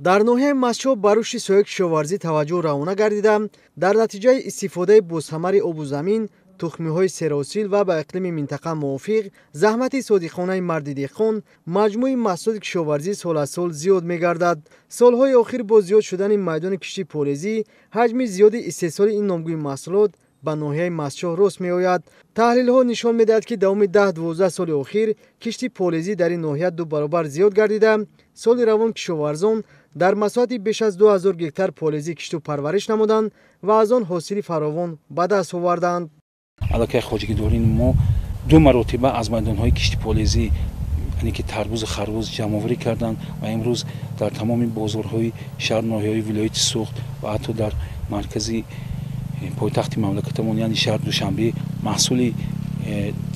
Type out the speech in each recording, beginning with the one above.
Дар ноҳияи Мастчоҳ ба рушди соҳаи кишоварзӣ таваҷҷӯҳ равона гардида, дар натиҷаи истифодаи босамари обу замин, тухмиҳои серҳосил ва ба иқлими минтақа мувофиқ, заҳмати содиқонаи марди деҳқон, маҷмӯи маҳсулоти кишоварзӣ сол аз сол зиёд мегардад. Солҳои охир бо зиёд шудани майдони кишти полезӣ, ҳаҷми зиёди истеҳсоли ин номгӯи маҳсулот ба ноҳияи Мастчоҳ рост меояд. Таҳлилҳо нишон медиҳад, ки давоми 10-12 соли охир кишти полезӣ дар ин ноҳия 2 баробар зиёд гардида, соли равон кишоварзон дар масоҳати беш аз 2000 гектар полезӣ кишту парвариш намуданд ва аз он ҳосили фаровон ба даст оварданд. Аллакай хоҷагидории мо 2 маротиба аз майдонҳои кишти полезӣ, яъне ки тарбузу харбуз ҷамъоварӣ карданд ва имрӯз дар тамоми бозорҳои шаҳр, ноҳияҳои вилояти Суғд ва ҳатто дар маркази пойтахти мамлакатамон, яъне шаҳр Душанбе, маҳсули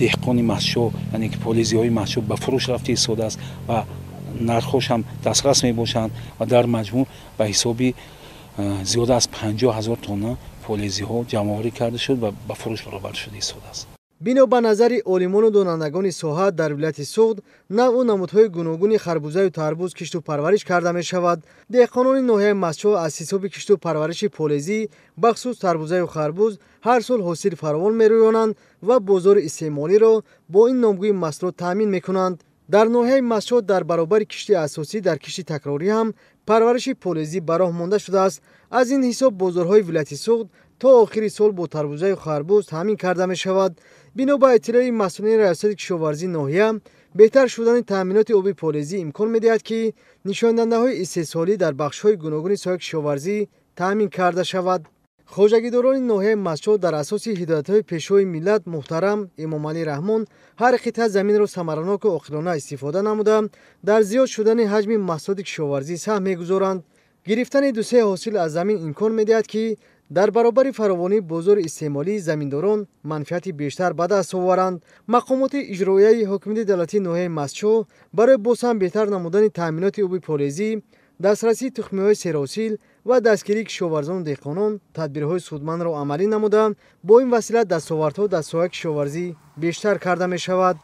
деҳқони Мастчоҳ, яъне ки полезиҳои Мастчоҳ ба фурӯш рафта истодааст ва нархҳош ҳам дастрас мебошанд ва дар маҷмӯъ ба ҳисоби зиёда аз 50 000 тонна полезиҳо ҷамъоварӣ карда шуд ва ба фурӯш бароварда шуда истодааст. Бино ба назари олимону донандагони соҳа, дар вилояти Суғд навъу намудҳои гуногуни харбузаю тарбуз кишту парвариш карда мешавад. Деҳқонони ноҳияи Мастчоҳ аз ҳисоби кишту парвариши полезӣ, бахусус тарбузаю харбуз, ҳар сол ҳосил фаровон мерӯёнанд ва бозори истеъмолиро бо ин номгӯи маҳсулот таъмин мекунанд. Дар ноҳияи Мастчоҳ дар баробари кишти асосӣ дар кишти такрорӣ ҳам парвариши полезӣ ба роҳ монда шудааст. Аз ин ҳисоб бозорҳои вилояти Суғд то охири сол бо тарбузаю харбуз таъмин карда мешавад. Бино ба иттилои масъулини раёсати кишоварзии ноҳия, беҳтар шудани таъминоти оби полезӣ имкон медиҳад, ки нишондиҳандаҳои истеҳсолӣ дар бахшҳои гуногуни соҳаи кишоварзӣ таъмин карда шавад. Хоҷагидорони ноҳияи Мастчоҳ дар асоси ҳидоятҳои Пешвои миллат муҳтарам Эмомалӣ Раҳмон ҳар қитъа заминро самараноку оқилона истифода намуда, дар зиёд шудани ҳаҷми маҳсулоти кишоварзӣ саҳм мегузоранд. Гирифтани 2-3 ҳосил аз замин имкон медиҳад, ки дар баробари фаровонии бозори истеъмолӣ заминдорон манфиати бештар ба даст оваранд. Мақомоти иҷроияи ҳокимияти давлатии ноҳияи Мастчоҳ барои боз ҳам беҳтар намудани таъминоти оби полезӣ, дастрасии тухмиҳои серҳосил ва дастгирии кишоварзону деҳқонон тадбирҳои судмандро амалӣ намуда, бо ин васила дастовардҳо дар соҳаи кишоварзӣ бештар карда мешавад.